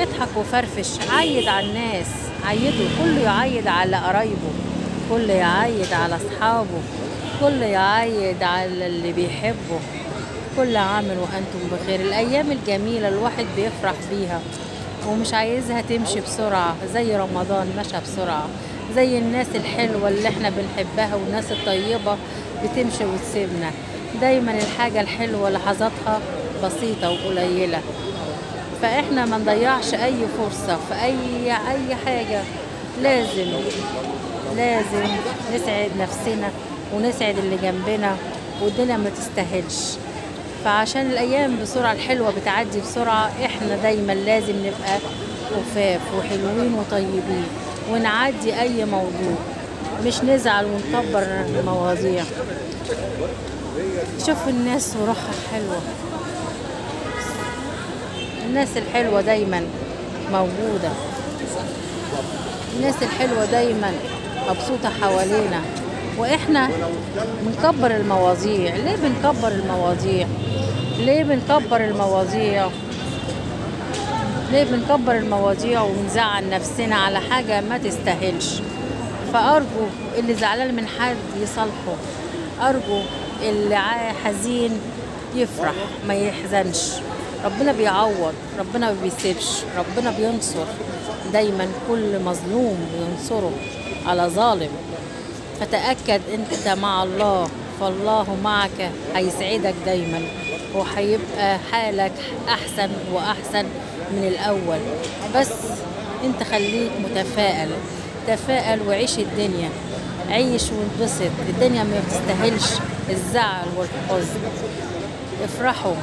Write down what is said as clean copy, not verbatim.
اضحك وفرفش، عيد على الناس، عيدوا، كله يعيد على قرايبه، كله يعيد على اصحابه، كله يعيد على اللي بيحبه. كل عام وانتم بخير. الايام الجميلة الواحد بيفرح بيها ومش عايزها تمشي بسرعة، زي رمضان مشى بسرعة، زي الناس الحلوة اللي احنا بنحبها والناس الطيبة بتمشي وتسيبنا. دايما الحاجة الحلوة لحظاتها بسيطة وقليله، فاحنا ما نضيعش اي فرصة في اي حاجة. لازم لازم نسعد نفسنا ونسعد اللي جنبنا، والدنيا ما تستاهلش. فعشان الايام بسرعة الحلوة بتعدي بسرعة، احنا دايما لازم نبقى خفاف وحلوين وطيبين ونعدي اي موضوع، مش نزعل ونكبر المواضيع. شوفوا الناس وروحها حلوة، الناس الحلوة دايما موجودة، الناس الحلوة دايما مبسوطة حوالينا، واحنا بنكبر المواضيع. ليه بنكبر المواضيع؟ ليه بنكبر المواضيع؟ ليه بنكبر المواضيع ونزعل نفسنا على حاجة ما تستاهلش؟ فأرجو اللي زعلان من حد يصالحه، أرجو اللي حزين يفرح ما يحزنش. ربنا بيعوض، ربنا ما بيسيبش، ربنا بينصر دايما كل مظلوم بينصره على ظالم. فتأكد انت مع الله، فالله معك، هيسعدك دايما وهيبقى حالك احسن واحسن من الاول. بس انت خليك متفائل، تفائل وعيش الدنيا، عيش وانبسط. الدنيا ما بتستاهلش الزعل والحزن. افرحوا